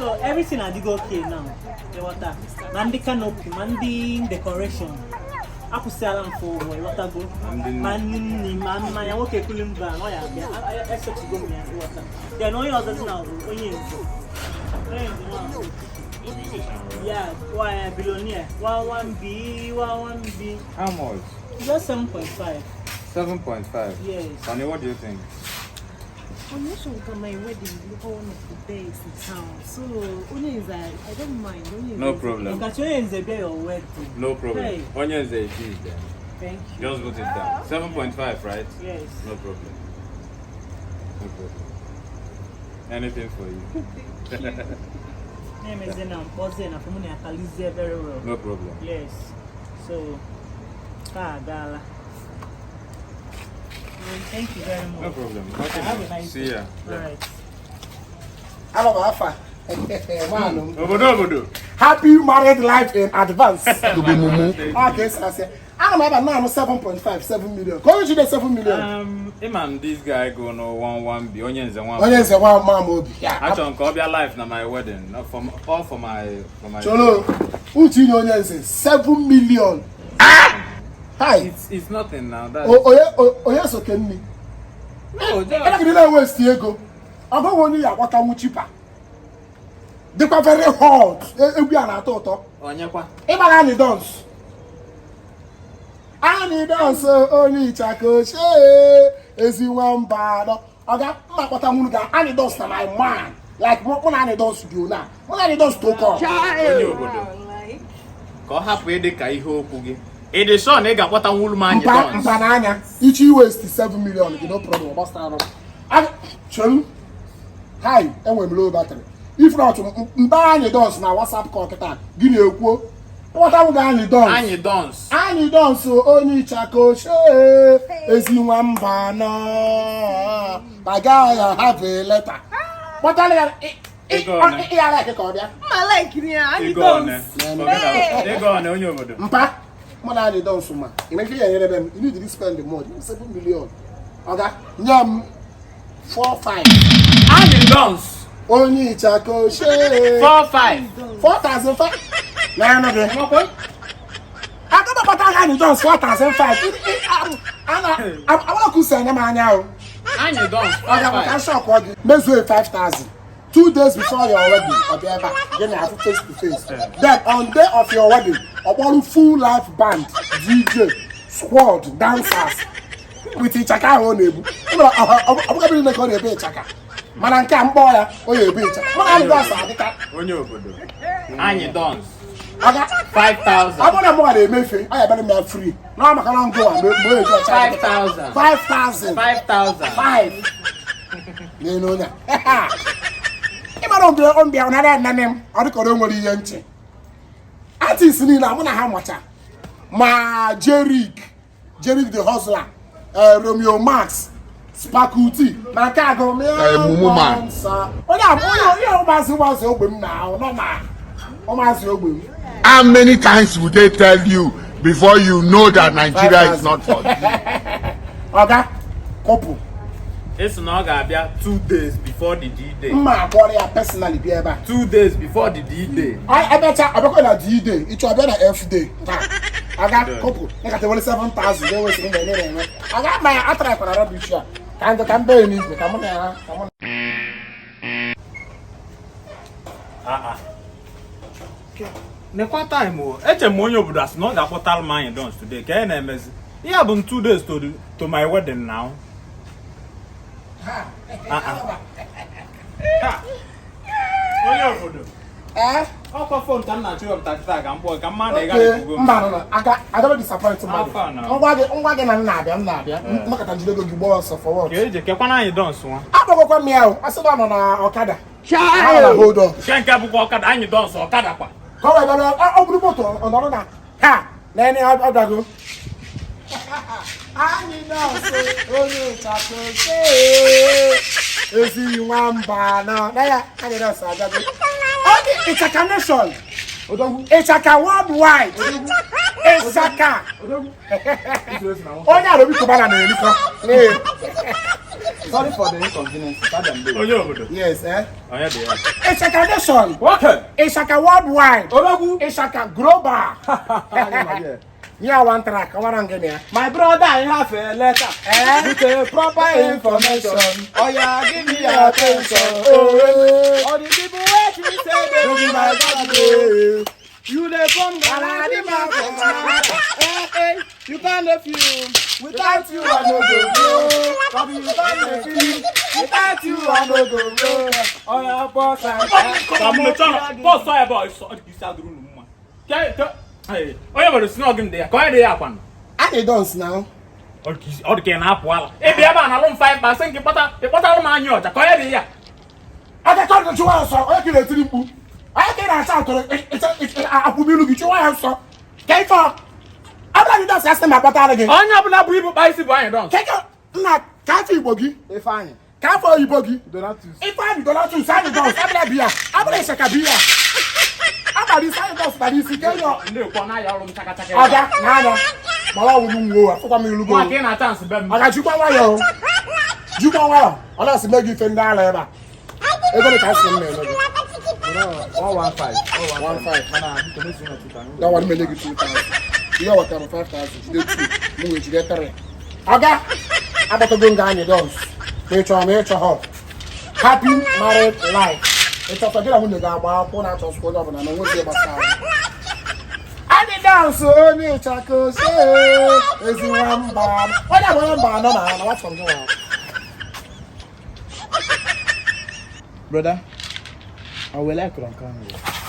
So everything adịgo okay now. Ịghọta? Ma ndị canopy, ma ndị decoration. Akwụsịala m fụ ụgwọ, ịghọtago? Ma ndị nri, ma mmanya, nwoke kuli mba, ọ ya abịa. Esetugo m ya, ịghọta? Then onye ọzọ dị na bụ onye nze. Onye nze nwa bụ. Yeah, why billionaire? 11 B, 11 B. How much? Just 7.5. 7.5. Yes. Sonny, what do you think? Foundation ka my wedding bụrụkwa one of the best in town. So onye nze, I don't mind. Onye nze. No problem. Ọkacha onye nze bịa your wedding. No problem. Hey. Onye nze it is then. Thank you. Just put it down. 7.5, right? Yes. No problem. No problem. Anything for you. Na-emezi na mkpọzie na fọmụ na akalizie very well. No problem. Yes. So, ka agaala. Thank you very much. No problem. Okay. Have a nice See day. ya. All right. Ana m afa. Nwaanụ m. Obodo obodo. Happy married life in advance. To be mumu. Ọ ka esi asị. Ana m aba naanị 7.5 7 million. Ka onye jide 7 million. Imam, this guy go no 11 B. Onye nze nwa. Onye nze nwa mama obi. Ya. Achọrọ m ka ọ bịa live na my wedding. Not for all for my. Cholo, uche inye onye nze 7 million. Hi. It's nothing now. That Onye soke nni. No, just Ịnagide na-ewesti ego. Ọ bụghị onye ya agwatanwu cheaper. Dịkwa very hot. Egwu a na-atọ ụtọ. Onyekwa. Ịgbara anyị dance. Anyị dance onye ịchaka ochie ezi nwamba anọ. Ọga mma kpọta nwuru ga anyị dance na my man. Like mụ na anyị dance dị ona. Mụ na anyị dance to kọ. Onye obodo. Ka ọ hapụ ịdị ka ihe okwu gị. Ị dị sure na ị ga-akpọta nwulu m anyị Mpa dance? mpa n'anya. Ichi waste 7 million gị, no problem, gbasara m. Chelu. Hi, enwere m low battery. If not, mba anyị dance na WhatsApp call kịta gị na-ekwuo. Kpọta m ga anyị dance. Anyị dance. Anyị dance onye ịchaka ochie ezi nwamba nọ. My guy have a letter. Kpọtara ya Ego one. ịghara eke ka ọ bịa. Mma like ya, anyị Ego one. dance. Ego one onye obodo. Mpa, mụ na anyị dance ma. Ị mefe ya nyere m, you need to spend more. 7 million. Ọga, nye m 4 5. Anyị dance. Onye ịchaka ochie. 4 5. 4,005. Na ya gị. Aga m akpata aka anyị dance 4,005. Ana agbara ka anya m anya o. Anyị dance Ọ ga 4 ka 5. shock gị. Mezuo 5,000. 2 days before your wedding, ọ bịa ebe a, gị na afụ face to face. Then on day of your wedding, ọ kpọrọ full live band, DJ, squad, dancers with ịchaka ahụ ọ na-ebu. Ọ bụghị niile ka ọ na-ebu ịchaka. Mana nke a mkpọ ya, ọ ya-ebu ịchaka. Mana anyị dance adịka. Onye obodo. Anyị dance. Ọga, 5,000. ọ bụrụ na mụ na-emefe, ọ ya bịara m ya free. Na maka na ngụwa ma o eji ọcha. 5,000. 5,000. 5,000. 5. N'elu onye a. Ịmara mbịa ọ nara nane m, ọ dịka ọ nwere ihe ntị. Artist niile mụ na ha macha. Ma Jerick, Jerick the Hustler, Romeo Max, Sparkle T, na nke agụ m ya. Mumu man. Onye a onye ụmụazị ogbe m na nọ ma ụmụazị ogbe m. How many times would they tell you before you know that Nigeria is not for you? Ọga, kọpụ. Ị na ọ ga-abịa 2 days before the D-Day. Mma akpọrọ ya personally bịa ebe a. 2 days before the D-Day. Ebecha ọbịakwa na D-Day, ịchọ ọbịa na F-Day taa. Aga kọpụ nakata were 7,000 ga-ewesịrị mgbe na eme. Aga ma ya atara kwara rubbish a ka ndị ka m bee n'igwe ka mụ na ya ka mụ na. Ah ah. Nekwa time o. Eche m onye obodo asị na ọ ga-akpọtara m anyị dance today ka ya na-emezi. Ihe a bụ 2 days to my wedding now. Ah ah. Ha. Onye obodo. Ee. Ọkwa phone ka m na-achọ iwepụta kịta ka m kpọọ ka mma na ị gaghị Oke, ekwugo m. mba nọ aka agaghị disappoint mmadụ. Afọ a na. Ngwa gị na m na-abịa, m na-abịa mmakata njide ego gị gbaa ọsọ for what? Ka eje kekwana anyị dance nwa. Akpọgokwa m ya o, asị na ọ nọ na ọkada. Ha nọ na hold on. Nke bụkwa ọkada anyị dance ọkada kwa. Ka ọ wee bịa ọ bụrụ moto ọ nọrọ na ha na ene ọ bịago. Anyị nọọsụ onye ịchafụ ezi nwamba nọ na ya, anyị nọọsụ abịago. Oge Ịchaka Nation, Ịchaka worldwide, Ịchaka onye Arobi Cubana na-erikọ. Sorry for the inconvenience. Abịa m late. Onye obodo. Yes, eh? Onye dị ya. Ishaka Nation. Nwoke. Ishaka worldwide. Odogwu. Ishaka global. Anyị nọ here. Nye one track, ọwara ngị na ya. My brother, I have a letter Eh? with a proper information. Oya, give me attention. Oh, all the people wey think say they be my God, oh. You dey from Galadima from Ghana. Eh, eh, you can't dey feel. Without you, I no go blow. Bobby, you can't dey feel. Without you, I no go blow. Oya, boss, I Ka m mechaa ọnụ, bọọsụ ya bụ ọsọ, ọ dị ka isi adịrị unu mma. Onye obodo si na ọ gị dị ya, ka onye dị ya akwanụ. Anyị dance now. Ọ dị ka ọ dị ka ị na-apụ ala. Ị bịa ebe a na-alụ m 5 pasị nke ịkpọtalụ m anya ọcha, ka onye dị ya. Aka ka ọ chụwa ya ọsọ, onye ka ị na-etiri mkpu. Onye ka ị na-acha atụrụ akwụmilu gị chụwa ya ọsọ. Ka ife ọ. Abụla gị dance asị ma akpọtara gị. Onye ọbụla bụ ibu kpaa isi bụ anyị dọns. Ka ike nna ka afọ Igbo gị, Ifeanyi, ka afọ oyibo gị. Donatus. Ifeanyị Donatus anyị dance abụla biya, abụla Ishaka biya. Abalị isi anyị dance bara isi ka enyo. Ndị ekwu ọ na-aya ọrụ m chaka chaka. Ọga n'anya gbara ọwụrụ nwo afụkwa m ilu Nwa go. ka ị na-acha nsị be m. Ọ ga-jikwa nwayọọ o. Jikwa nwayọọ. Ọ na-asị mee gị ife ndị ala ebe a. Ego dị ka asị m na-eme gị. 115. 15. Mana biko mezuo na 2000. That one may give 2,000. Ihe wetara 5,000, jide 2, mụ wee jide 3. Ọga, agbatago nga anyị dons. Ma ị chọrọ ma ị chọrọ. Happy married life. Ị chọrọ gị na nwunye ga-agba akwụkwọ na-achọ sụkwa onye ọbụla na onwezi gbasara. Anyị dansụ onye ịchaka ose ezi nwamba. Onye bụ onye mba anọ na na wachọ gị nwa. Brother, I will like nke ahụ.